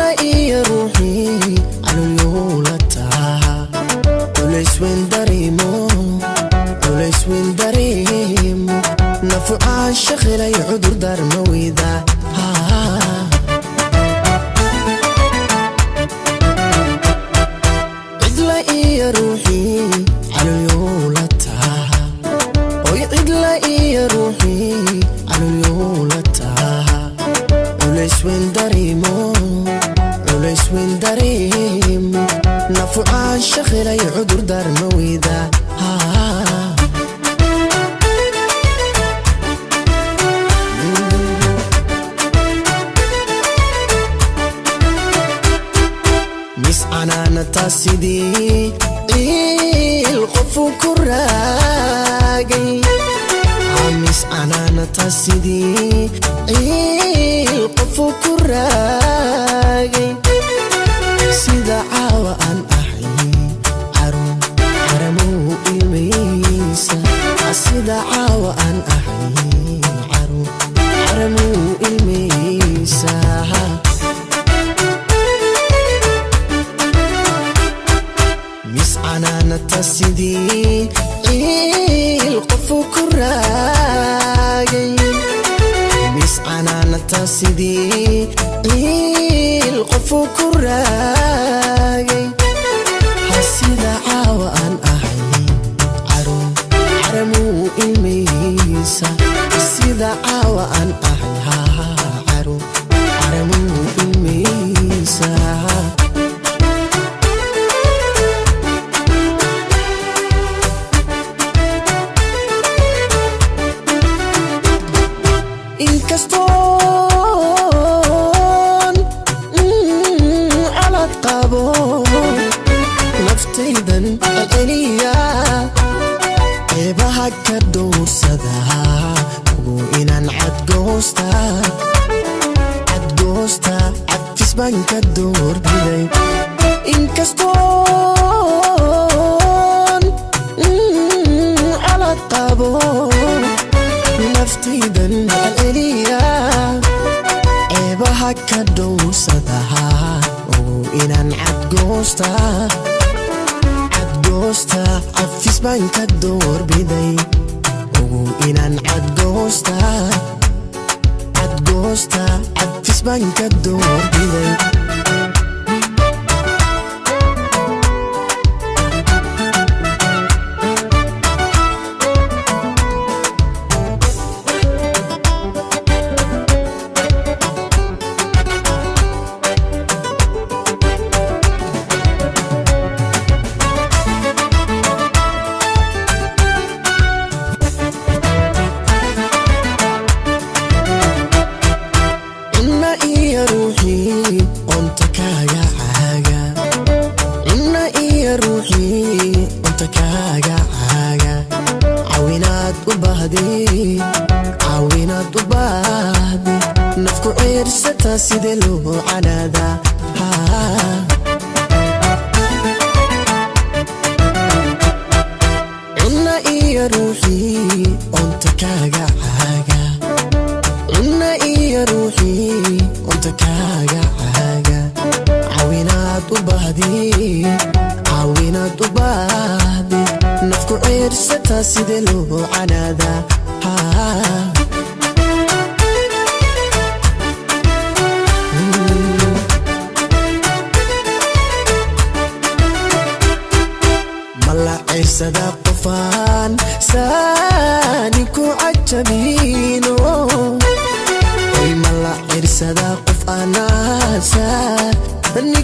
Cidla iyo ruuxii calulyuula taha, culays weyn dareemo, culays weyn dareemo. Nafu caashaqilay, cudur daarma weyda. Cidla iyo ruuxii calulyuula taha, oy, cidla iyo ruuxii calulyuula taha, culays weyn dareemo, culays weyn dareemo. Nafu caashaqilay, cudur daarma weyda. Mis canaanata sidii ciil qofu ku raagay, mis canaanata sidii ciil qofu ku raagay. Sida caawa aan ahay, carun caramuu ilmaysa. Sida caawa aan ahay, carun caramuu ilmaysa. Mis canaanata sidii ciil qofu ku raagay, mis canaanata sidii ciil qofu ku raagay. Ha, sida caawa aan ahay, carun caramuu ilmaysa. Sida caawa aan ahay, ha, carun caramuu ilmaysa. Inkastoon calad qabo, naftaydan celceliya, ceebaha ka dhowrsada, ugu inaan cadgoosta, cadgoosta, cadfis baan ka doorbiday. Inkastoon calad qabo, naftaydan celceliya, ceebaha ka dhowrsadaha, ugu inaan cadgoosta, cadgoosta, cafis baan ka doorbiday. Ugu inaan cadgoosta, cadgoosta, cafis baan ka doorbiday. Cunna iyo ruuxii qonta kaaga caaga, cunna iyo ruuxii cunta kaaga caaga. Caawinaad u baahdi, caawinaad u baahdi. Nafku ciirsata sidee loo canaadaa? Cunna iyo ruuxii cunta kaaga caaga, cunna iyo ruuxii cunta kaaga caaga. Caawinaad u baahdi, caawinaad u baahdi. Nafku ciirsata sidee loo canaadaa? Mala ciirsada qofaan saani ku cajabiino? Oy, mala ciirsada qof anaasaani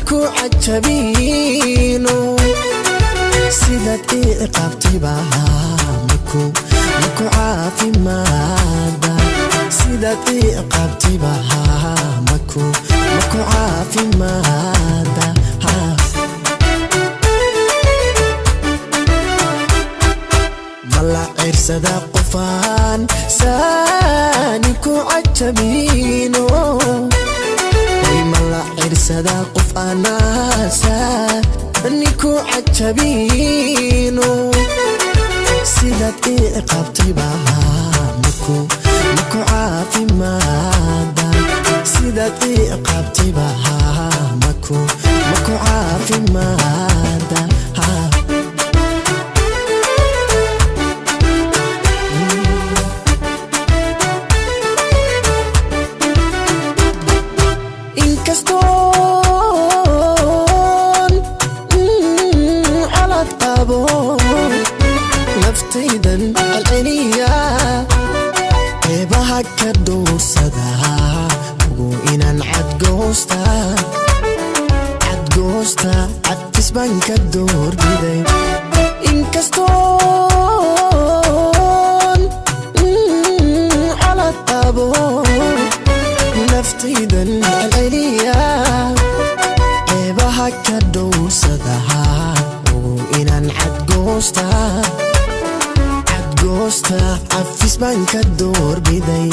ku cajabiino? Sidaad ii ciqaabtayba maku caafimaada? Sidaad ii ciqaabtayba maku caafimaada? Mala ciirsada qofaan saani ku cajabiino? Oy, mala ciirsada qof anaasaani ku cajabiino? Sidaad ii ciqaabtayba maku caafimaada? Sidaad ii ciqaabtayba Maku maku caafimaada ha. Inkastoon calad qabo, naftaydan celceliya, qeybaha ka dhowrsada, ugu inaan cadgoosta, cadgoosta, cadfis baan ka doorbiday. Inkastoon calad qabo, naftaydan celceliya, qeybaha ka dhowrsada, ugu inaan cadgoosta, cadgoosta, cafis baan ka doorbiday.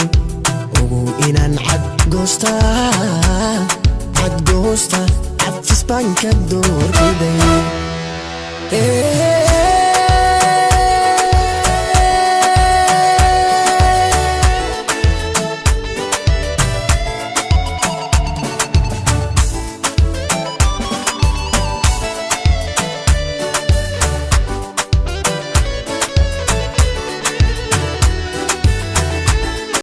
Ugu inaan cadgoosta, cadgoosta, cafis baan ka doorbiday.